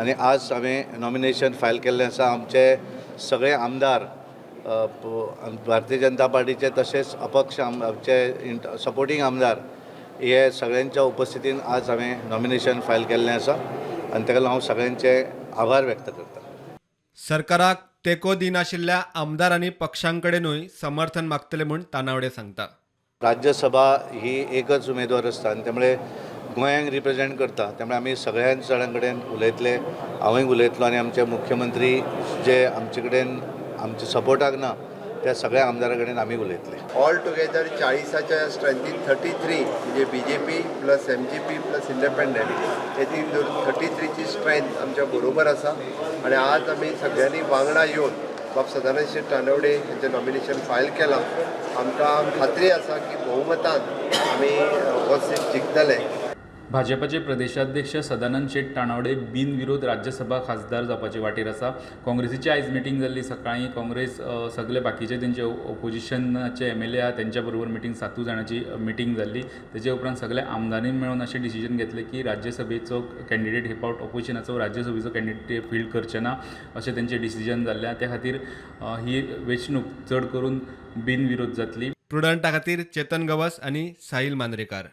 आनी आज हांवें नॉमिनेशन फायल केल्लें आसा. आमचे सगळे आमदार, भारतीय जनता पार्टीचे तशेंच अपक्ष आमचे सपोर्टींग आमदार, हे सगळ्यांच्या उपस्थितीन आज हांवें नॉमिनेशन फायल केल्लें आसा आनी ताका लागून हांव सगळ्यांचे आभार व्यक्त करता. सरकाराक तेंको दिनाशिल्ल्या आमदारांनी पक्षांकडेनूय समर्थन मागतले म्हूण तानावडे सांगता. राज्यसभा ही एकच उमेदवार आसता आनी त्यामुळे गोंयांक रिप्रेजेंट करता. त्यामुळे आमी सगळ्यां जाणां कडेन उलयतले, हांवूय उलयतलो आनी आमचे मुख्यमंत्री जे आमचे कडेन आमच्या सपोर्टाक ना त्या सगळ्या आमदारां कडेन आमी उलयतले. ऑल टुगेदर 40च्या स्ट्रेंथीन 33, म्हणजे BJP plus MGP plus independent हे तीन धरून 33ची स्ट्रेंथ आमच्या बरोबर आसा. आनी आज आमी सगळ्यांनी वांगडा येवन बाब सदानंद शेट तानावडे हेंचें नॉमिनेशन फायल केलां. आमकां खात्री आसा की बहुमतान आमी हो सीट जिखतले. भाजपाचे प्रदेशाध्यक्ष सदानंद शेट तानावडे बिनविरोध राज्यसभा खासदार जावपाचे वाटेर आसा. काँग्रेसीची आयज मिटींग जाल्ली सकाळीं. काँग्रेस सगळे बाकीचे तेंचे ओपोजिशनाचे एमएलए आहा तेंच्या बरोबर मिटींग, सातूय जाणांची मिटींग जाल्ली. तेजे उपरांत सगल्या आमदारांनी मेळून अशें डिसिजन घेतलें की राज्यसभेचो कॅन्डिडेट हे फावट ओपोजिशनाचो राज्यसभेचो कॅन्डिडेट फिल्ड करचे ना अशें तेंचें डिसिजन जाल्लें आहा. त्या खातीर ही वेंचणूक चड करून बिनविरोध जातली. प्रुडंटा खातीर चेतन गवस आनी साहिल मांद्रेकार.